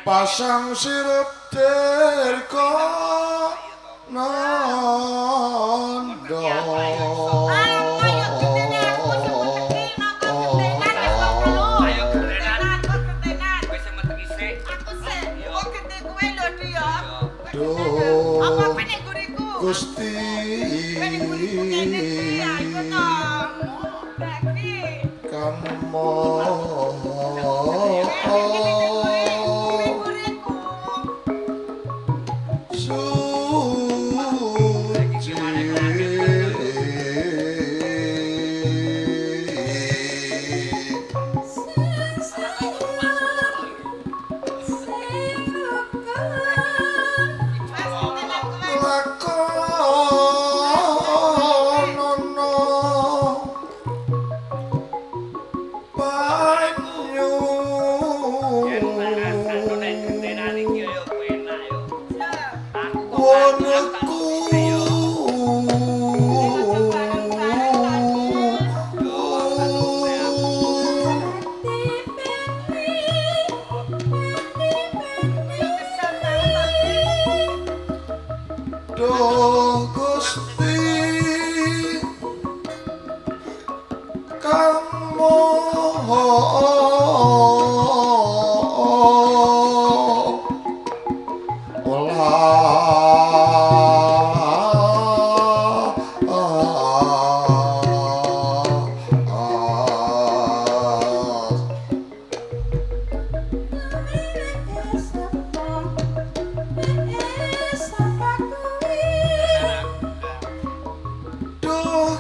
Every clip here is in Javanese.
Pasang sirup dirga nanda. Gusti kang Kang Maha Welas. Duh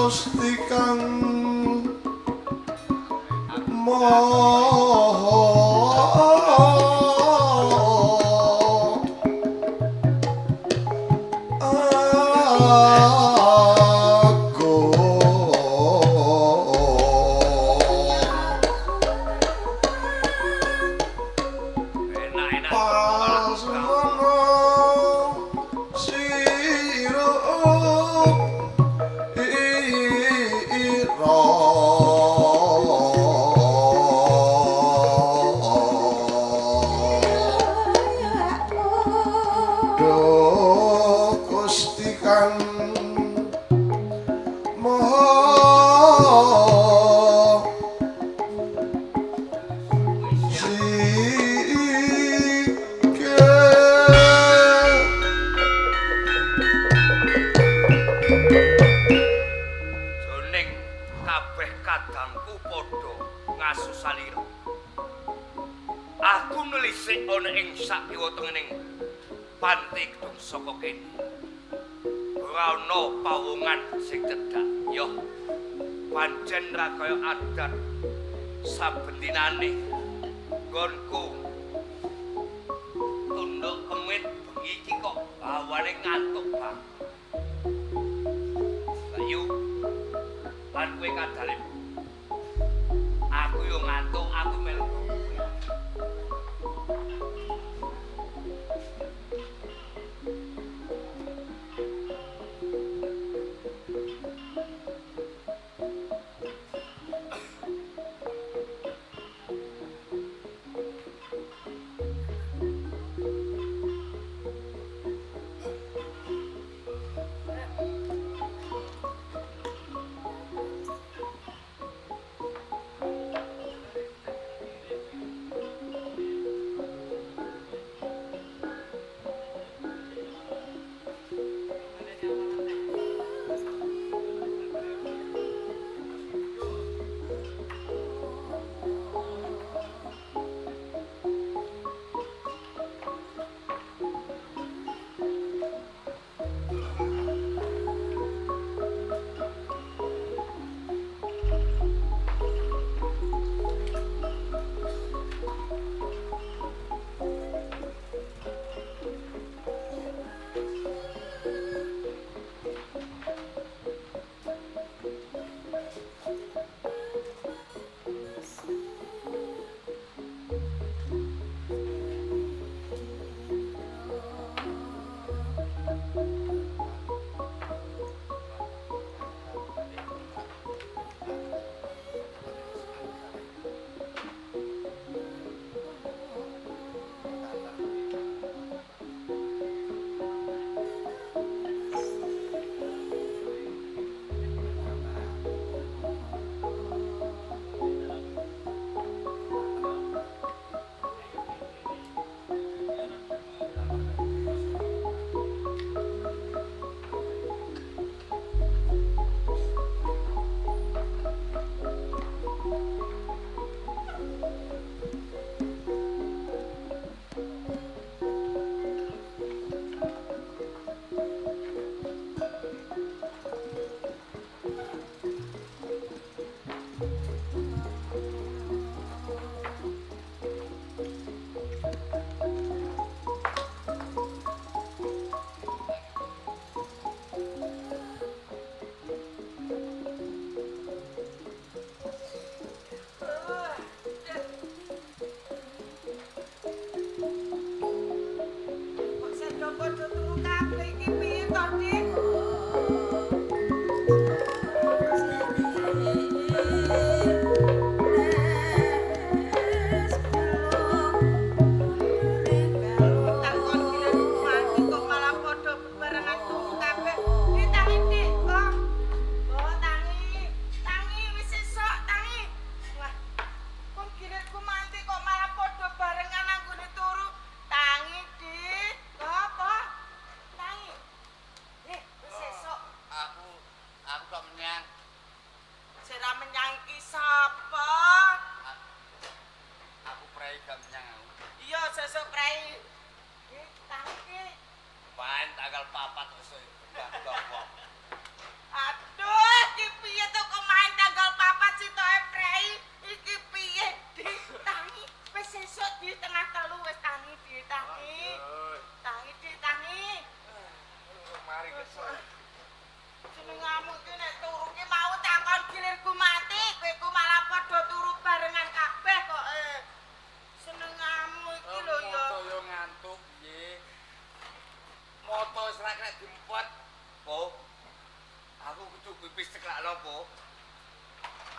Gusti Kang Maha Agung. Enak-enak. Pasmono sirup ira. Duh Gusti Kang Maha Sikil. Joning kabeh kadangku padha ngasu salira. Aku nelisik ana ing sakiwa tengening panti gedung saka kene. Ora ana pawongan sing cedhak. Yo pancen ra kaya adat saben dinane nggonku tunduk kemit bengi iki kok hawane ngantuk banget. Bayu, lan kowe kadalem. Aku yo ngantuk, aku melu kowe.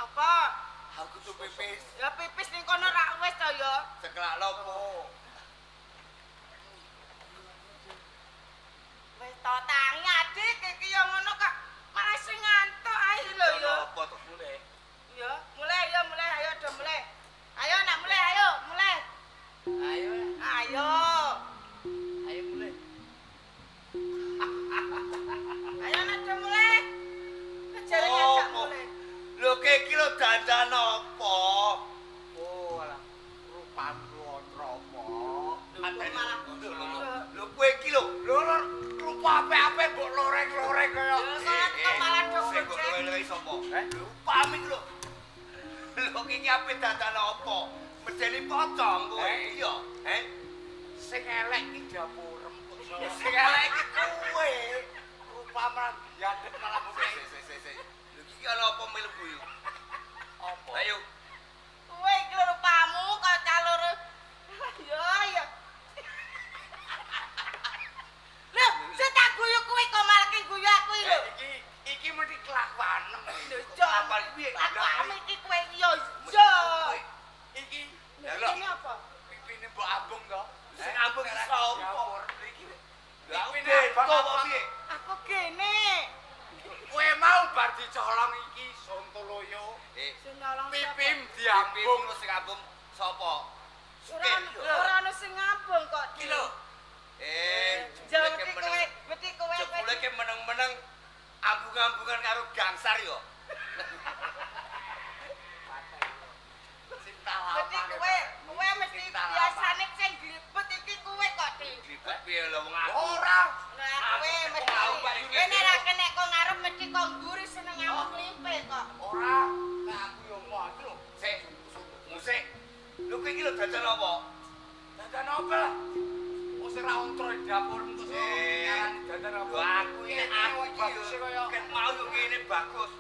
Apa? Aku kudu pipis. Ya pipis ning kono rak wis to ya. Ceklak lopo? Wis to tangi adik iki ya ngono kok malah sing ngantuk ae lho ya. Apa to mulai? Ya, mulai ya mulai ayo do mulai. Ayo nak mulai ayo mulai. Ayo. Ayo. Ayo mulai. Ayo nak do mulai. Jare ngajak mulai. Lho iki lho dandan apa? Oh, alah. Rupamu apa? Malah lho kowe iki lho. Lho rupa apik-apik mbok loreng-loreng kaya. Kok malah do sing kok loreng sapa? Lho upame iki lho. Lho iki apik dandan apa? Medeni pocong kowe. Iya, he? Sing elek iki dapurem kok. Sing elek iki kowe. Rupa malah biadep malah Sik. Lho iki ana apa melu guyu? Apa? Ayo. Kowe iki lho rupamu kaya caloro. Ya ya. Lho, sing tak guyu kuwi kok malah ki guyu aku iki lho. Iki mesti kelakuanem. Lho, Kelakuan piye? Kelakuan iki kowe yo yo. Iki lho. Ini apa? Pipine mbok ambung to. Sing ambung sapa? Iki. Lho aku Pipine kok piye? Aku gene. Kowe mau bar dicolong iki Sontoloyo. Sing nyolong sapa? Pipim diambung. Sing ambung sapa? Ora ono sing ngambung kok. Iki lho. Jebule kowe, mesti kowe. Jebule ke meneng-meneng ambung-ambungan karo gangsar yo. Mesti kowe, kowe mesti biasane sing glibet iki kowe kok, Di. Glibet piye lho wong aku. Ora. Lah kowe mesti. Kowe nek ra kena kok ngarep mesti kok ngguri seneng ngamuk limpe kok. Ora. Lah aku yo moh lho. Sik, musik. Lho kowe iki lho dandan apa? Dandan apa lah? Wis ora ontro di dapurmu kok ngarani dandan apa? Lho aku iki aku bagus kaya ket mau yo kene bagus.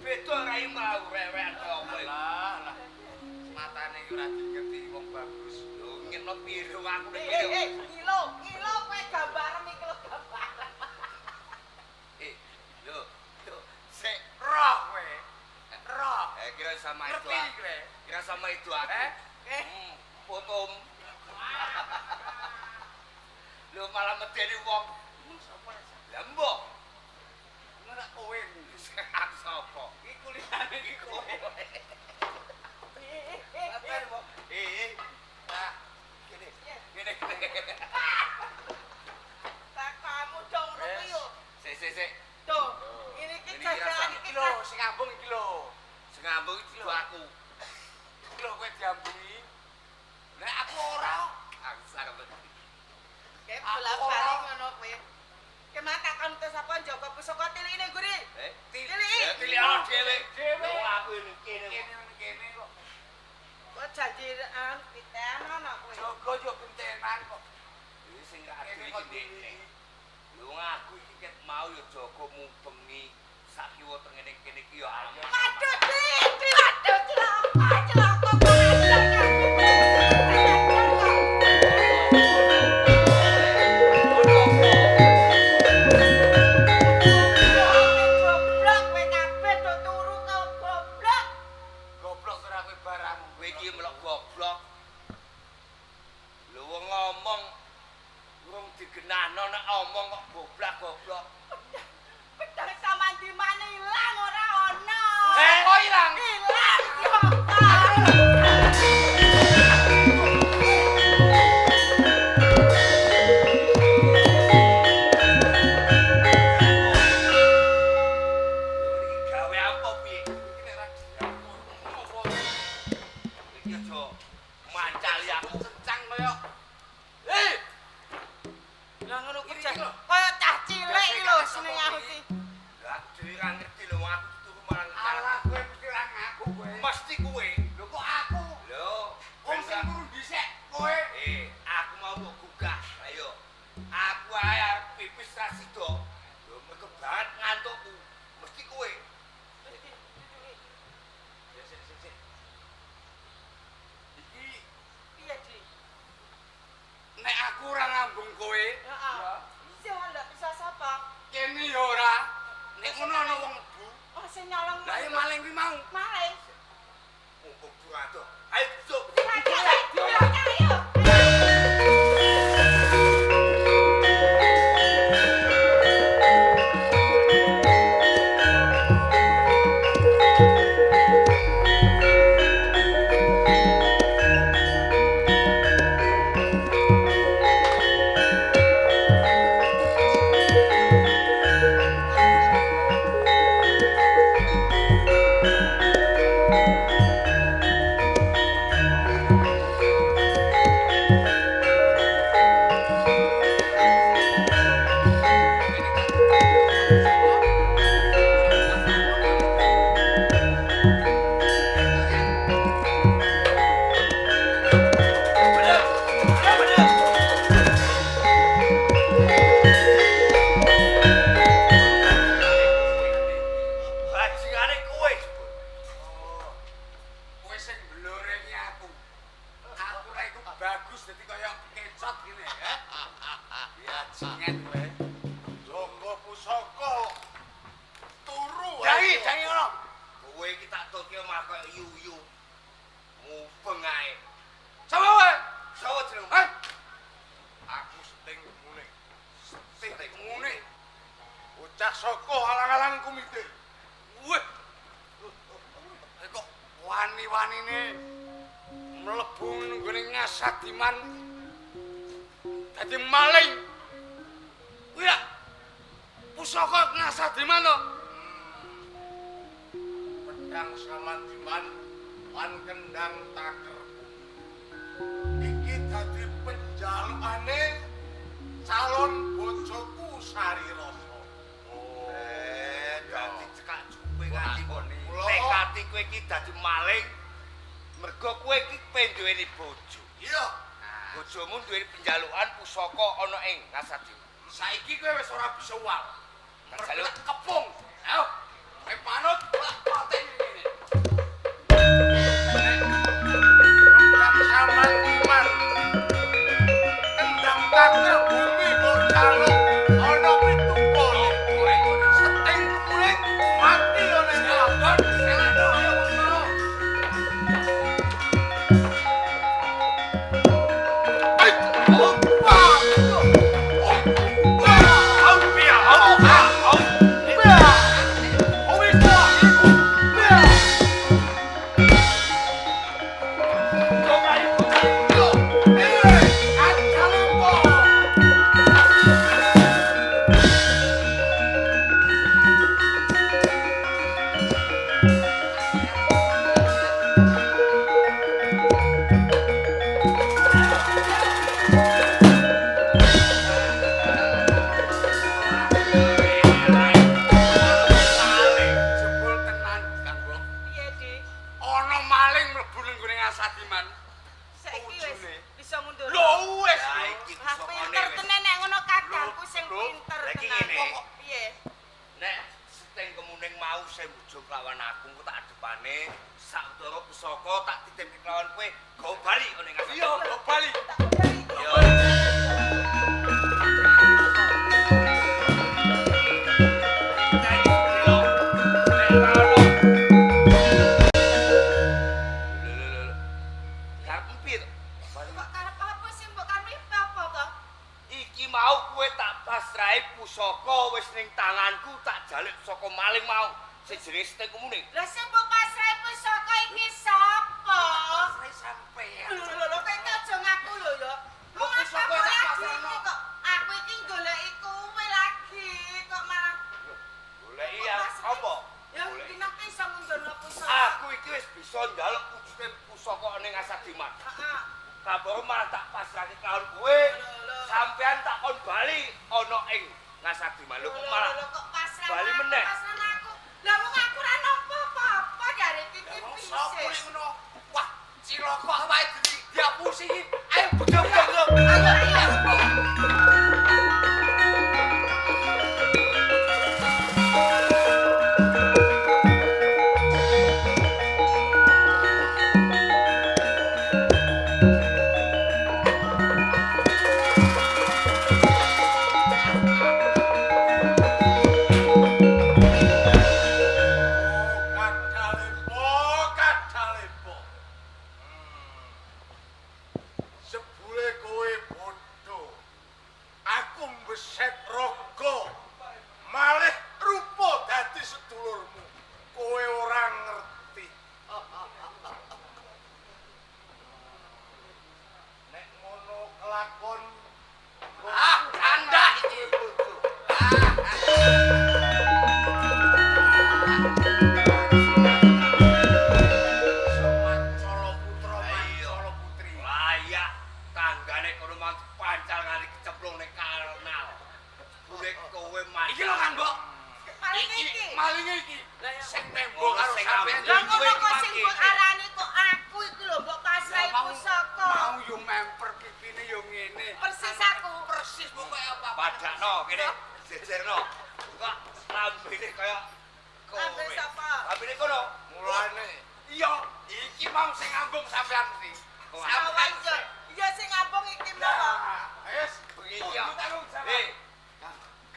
Beda rai mau rewek apa iki. Lah lah. Matane iki ora dingerti wong bagus. Lho ngene piye lho aku nek Ngilo, ngilo kowe gambarem iki lho gambarem. Lho, lho, sik roh kowe. Roh. Kira sama itu. Ngerti kowe. Kira sama itu aku. Fotom. Lho malah medeni wong. Sapa Lah mbok. Ora kowe. Aku sapa? Iki kulitane iki kowe. Nah, gini. Gini. Tak kamu dong rupi yo. Sik sik sik. Tuh, ini iki jajan iki lho, sing ambung iki lho. Sing ambung iki lho aku. Iki lho kowe diambungi. Nek aku ora gangsar bener. Kayak bola-bali ngono kowe. Kemana takon terus apa njaga pusaka tilikine ngguri? Tilik. Tilik ana dhewe. Dhewe. Aku ini kene. Kene kok. Kok janji an piten ana kowe. Jaga yo gentenan kok. Iki sing ra adil iki ndekne. Lho aku iki ket mau yo jaga mubengi sak kiwa tengene kene iki yo aman. Waduh, Dik, waduh celaka, celaka kok ajar aku. Goblok kowe kabeh do turu kok goblok. Goblok ora kowe barang. Kowe iki melok goblok. Lho wong ngomong urung digenahno nek omong kok goblok-goblok. Pedang samandimane ilang ora ono. Kok ilang? Ilang yo. Iki gawe apa piye? Iki nek ra diatur apa? Iki aja mancali aku. Cencang kaya. Lah ngono ku kaya cah cilik iki lho seneng aku iki. Lah aku dhewe ra ngerti lho aku turu marang Alah kowe mesti ra ngaku kowe. Mesti kowe. Lho kok aku? Lho, Wong sing turu dhisik kowe. Aku mau mbok gugah. Ayo. Aku ae arep pipis ra sida. Lho mergo banget ngantukku. Mesti kowe. Ya sik sik sik. Iki Piye, Dik? nek aku ora ngambung kowe, Heeh. Iya, ndak bisa sapa. Kene ya ora. Nek ngono ana wong mlebu. Oh, sing nyolong. Lah ya maling kuwi mau. Maling. iki tak tutke malah koyo yuyu. Mubeng ae. Sapa kowe? Sapa jenengmu? Eh? Aku Seting Kemuning. Seting Kemuning. Bocah saka alang-alang kumite. Wih. Kok wani-wanine mlebu nggone Ngasadiman dadi maling. Kuwi lak pusaka Ngasadiman to. Pedang Samandiman lan kendang taker. Iki dadi penjalukane calon bojoku Sari Rasa. Oh, dadi cekak jupe nganti kok tekati kowe iki dadi maling. Mergo kowe iki penduweni bojo. Iya. Bojomu duweni penjalukan pusaka ana ing Ngasadiman. Saiki kowe wis ora bisa wal. Jaluk kepung. Ayo. Kowe manut tak pateni ngene. Pedang Samandiman. Kendang taker bumi kok jaluk ana pitupone. Seting Kemuning mati ana ing lagon. Selano ayo wong loro. Ai, opa. Opa. Au au au. Jebul tenan, Kang Bro. Piye, Dik? Ana maling mlebu ning nggone Ngasadiman. Saiki wis bisa mundur. Lho wis. Lah iki Ah, pusakane pinter wis. tenan nek ngono kadangku sing Lho, pinter lha iki tenan. ngene. Piye? Nek Seting Kemuning mau sing mbujung lawan aku engko tak adepane saudara pusaka tak titipke kelawan kowe go bali ana ing Ngasadiman. Iya, kok bali. Tak bali. Iya. Kok karep apa sing mbok karepe apa to? Iki mau kowe tak pasrahi pusaka wis ning tanganku tak jaluk saka maling mau sing jenenge Seting Kemuning. Lah sing mbok pasrahi pusaka iki sapa? Pasrahi sampean. Lho lho lho kowe iki aja ngaku lho ya. Lho, Wong pusaka aku tak lagi pasrahno. iki kok aku iki goleki kowe lagi kok malah Goleki apa? Ya Goleki. kinake iso ngundurno pusaka. Aku iki wis bisa njaluk wujude pusaka ning Ngasadiman. Heeh. Kabare malah tak pasrahke karo kowe. Lho, lho. Sampean tak kon bali ana ing Ngasadiman. Lho kok Lho, malah lho, kok pasrah bali aku, meneh. pasrah aku. Lah wong aku ora nampa apa-apa jare iki Wong piye? sapa nek ngono? Wah, cilaka awake dhewe diapusi iki. Ayo budhog budhog. Ayo ayo. Kadalepo, kadalepo. Jebule kowe bodho. Aku mbeset raga. Malih rupa dadi sedulurmu. Kowe ora ngerti. Nek ngono kelakon ah, kandak iki bojo. Mancala putra, mancala putri. Layak tanggane kono mang pancal nganti kecemplung ning kanal. Jebule kowe mati. Iki lho Kang Mbok. Maling iki. Malinge iki. Lah ya. Sing nembo karo Sing sampean. Lah ngono Kowe kok sing iki mbok arani kok aku iki lho mbok pasrahi pusaka. Mau yo memper pipine yo ngene. Persis aku. Persis pokoke apa. Padakno kene jejerno. Kok lambene kaya kowe. Lambe sapa? Lambene kono. Mulane. Iya, iki mau sing ngambung sampean iki. Awan yo. Ya sing ngambung iki mau. Wis, Bengi iki. kudu tanggung jawab. Eh.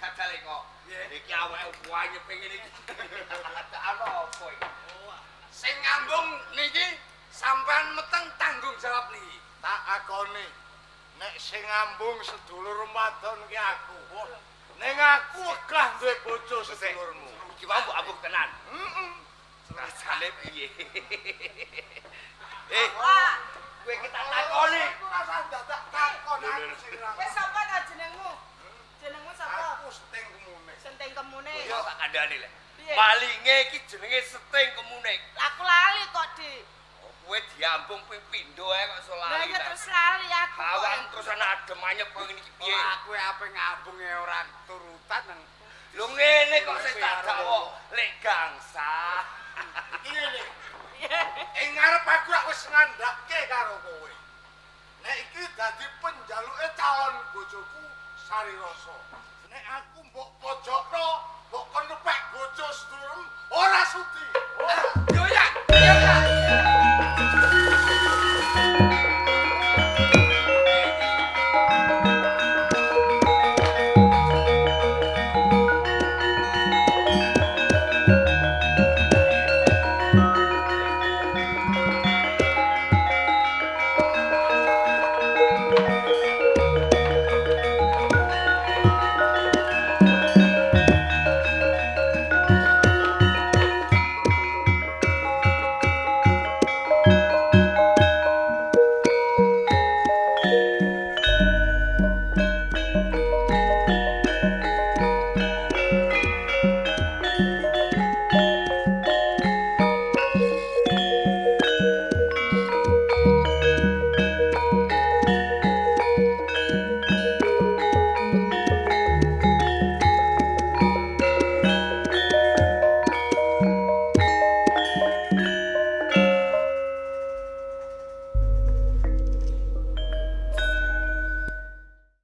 Kadale kok. Piye? Iki awake wanyep ngene iki. Ana apa iki? Akoni nek sing ngambung sedulur wadon ki aku. Ning aku wegah duwe bojo sedulurmu. Iki mau mbok ambung tenan. Heeh. Rasane piye? Eh, Wah, kowe iki tak takoni. Aku rasa dadak takon aku sing ra. wis sapa ta jenengmu? Jenengmu sapa? Aku Seting Kemuning. Senting Kemune. Ya tak kandhani le. Piye? Malinge iki jenenge Seting Kemuning. Aku lali kok, Dik. Oh, kowe diambung ping pindho ae kok iso Lah lali. iya terus lali aku. kok. Awakmu terus ana adem anyep koyo ngene iki piye? Aku ape ngambung e ora turutan nang Lho ngene kok sing tak dakwa lek gangsa. iki ngene. Ing ngarep aku rak wis ngandhake karo kowe. Nek iki dadi penjaluke calon bojoku Sari Rasa. Nek aku mbok pojokno, mbok kon nepek bojo sedulurmu ora sudi. Yo ya.